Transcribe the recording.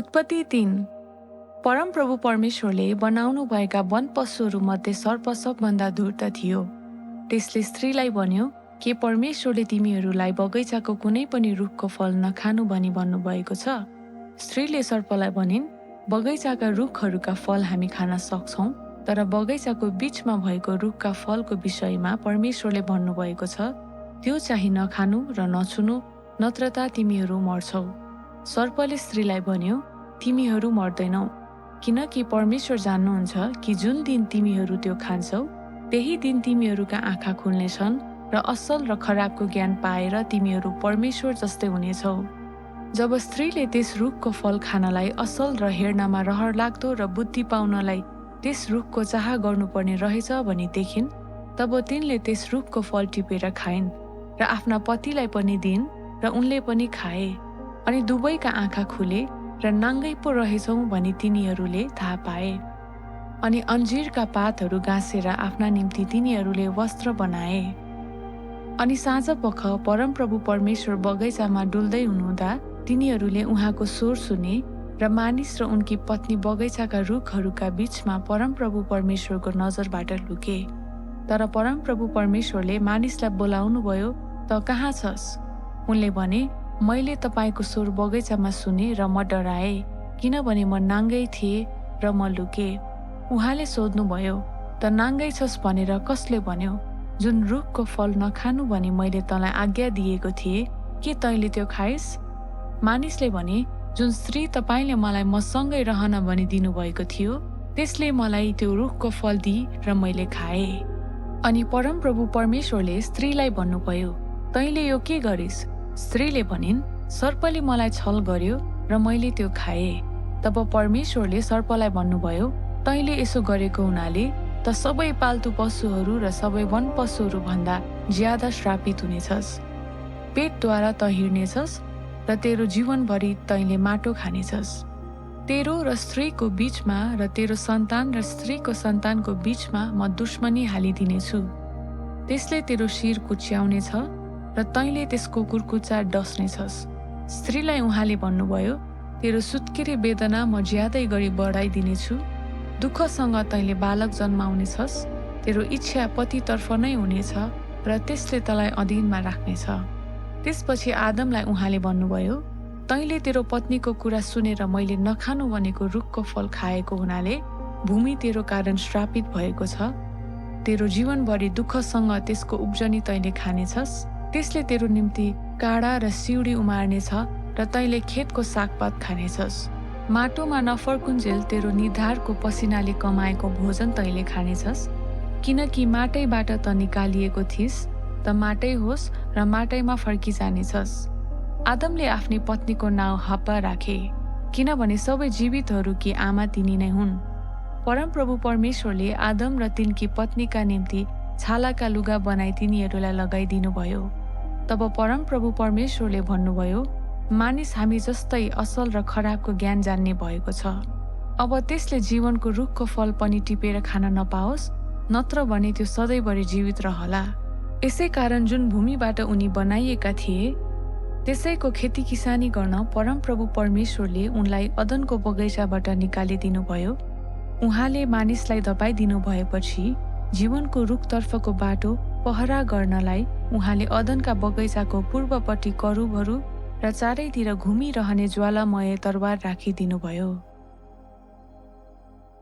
उत्पत्ति 3। परमप्रभु परमेश्वरले बनाउनु भएका वन पशुहरूमध्ये सर्प सबभन्दा धूर्त थियो। त्यसले स्त्रीलाई भन्यो, के परमेश्वरले तिमीहरूलाई बगैँचाको कुनै पनि रुखको फल नखानु भनी भन्नुभएको छ? स्त्रीले सर्पलाई भनिन्, बगैँचाका रुखहरूका फल हामी खान सक्छौँ, तर बगैँचाको बीचमा भएको रुखका फलको विषयमा परमेश्वरले भन्नुभएको छ, त्यो चाहिँ नखानु र नछुनु, नत्र त तिमीहरू मर्छौ। सर्पले स्त्रीलाई भन्यो, तिमीहरू मर्दैनौ, किनकि परमेश्वर जान्नुहुन्छ कि जुन दिन तिमीहरू त्यो खान्छौ, त्यही दिन तिमीहरूका आँखा खुल्नेछन् र असल र खराबको ज्ञान पाएर तिमीहरू परमेश्वर जस्तै हुनेछौ। जब स्त्रीले त्यस रुखको फल खानलाई असल र हेर्नमा रहर लाग्दो र बुद्धि पाउनलाई त्यस रुखको चाह गर्नुपर्ने रहेछ भनी देखिन्, तब तिनले त्यस रुखको फल टिपेर खाइन् र आफ्ना पतिलाई पनि दिइन् र उनले पनि खाए। अनि दुवैका आँखा खुले र नाङ्गै पो रहेछौँ भनी तिनीहरूले थाहा पाए। अनि अन्जिरका पातहरू गाँसेर आफ्ना निम्ति तिनीहरूले वस्त्र बनाए। अनि साँझपख परमप्रभु परमेश्वर बगैँचामा डुल्दै हुनुहुँदा तिनीहरूले उहाँको स्वर सुने र मानिस र उनकी पत्नी बगैँचाका रुखहरूका बीचमा परमप्रभु परमेश्वरको नजरबाट लुके। तर परमप्रभु परमेश्वरले मानिसलाई बोलाउनु भयो, त कहाँ छस्? उनले भने, मैले तपाईँको स्वर बगैँचामा सुने र म डराएँ, किनभने म नाङ्गै थिएँ र म लुकेँ। उहाँले सोध्नुभयो, त नाङ्गै छस् भनेर कसले भन्यो? जुन रुखको फल नखानु भनी मैले तँलाई आज्ञा दिएको थिएँ, के तैँले त्यो खाइस्? मानिसले भने, जुन स्त्री तपाईँले मलाई मसँगै रहन भनी दिनुभएको थियो, त्यसले मलाई त्यो रुखको फल दिई र मैले खाएँ। अनि परमप्रभु परमेश्वरले स्त्रीलाई भन्नुभयो, तैँले यो के गरिस्? स्त्रीले भनिन्, सर्पले मलाई छल गर्यो र मैले त्यो खाएँ। तब परमेश्वरले सर्पलाई भन्नुभयो, तैँले यसो गरेको हुनाले त सबै पाल्तु पशुहरू र सबै वन पशुहरू भन्दा ज्यादा श्रापित हुनेछस्। पेटद्वारा त हिँड्नेछस् र तेरो जीवनभरि तैँले माटो खानेछस्। तेरो र स्त्रीको बीचमा र तेरो सन्तान र स्त्रीको सन्तानको बीचमा म दुश्मनी हालिदिनेछु। त्यसले तेरो शिर कुच्याउनेछ र तैँले त्यसको कुर्कुच्चा डस्नेछस्। स्त्रीलाई उहाँले भन्नुभयो, तेरो सुत्केरी वेदना म ज्यादै गरी बढाइदिनेछु। दुःखसँग तैँले बालक जन्माउनेछस्। तेरो इच्छा पतितर्फ नै हुनेछ र त्यसले तँलाई अधीनमा राख्नेछ। त्यसपछि आदमलाई उहाँले भन्नुभयो, तैँले तेरो पत्नीको कुरा सुनेर मैले नखानु भनेको रुखको फल खाएको हुनाले भूमि तेरो कारण श्रापित भएको छ। तेरो जीवनभरि दुःखसँग त्यसको उब्जनी तैँले खानेछस्। त्यसले तेरो निम्ति काँडा र सिउडी उमार्नेछ र तैँले खेतको सागपात खानेछस्। माटोमा नफर्कुन्जेल तेरो निधारको पसिनाले कमाएको भोजन तैँले खानेछस्, किनकि माटैबाट त निकालिएको थिइस्, त माटै होस् र माटैमा फर्किजानेछस्। आदमले आफ्नी पत्नीको नाउँ हब्बा राखे, किनभने सबै जीवितहरू कि आमा तिनी नै हुन्। परमप्रभु परमेश्वरले आदम र तिनकी पत्नीका निम्ति छालाका लुगा बनाई तिनीहरूलाई लगाइदिनु भयो। तब परमप्रभु परमेश्वरले भन्नुभयो, मानिस हामी जस्तै असल र खराबको ज्ञान जान्ने भएको छ। अब त्यसले जीवनको रुखको फल पनि टिपेर खान नपाओस्, नत्र भने त्यो सधैँभरि जीवित रहला। यसै कारण जुन भूमिबाट उनी बनाइएका थिए, त्यसैको खेती किसानी गर्न परमप्रभु परमेश्वरले उनलाई अदनको बगैँचाबाट निकालिदिनु भयो। उहाँले मानिसलाई धपाइदिनु भएपछि जीवनको रुखतर्फको बाटो पहरा गर्नलाई उहाँले अदनका बगैँचाको पूर्वपट्टि करूबहरू र चारैतिर घुमिरहने ज्वालामय तरबार राखिदिनु भयो।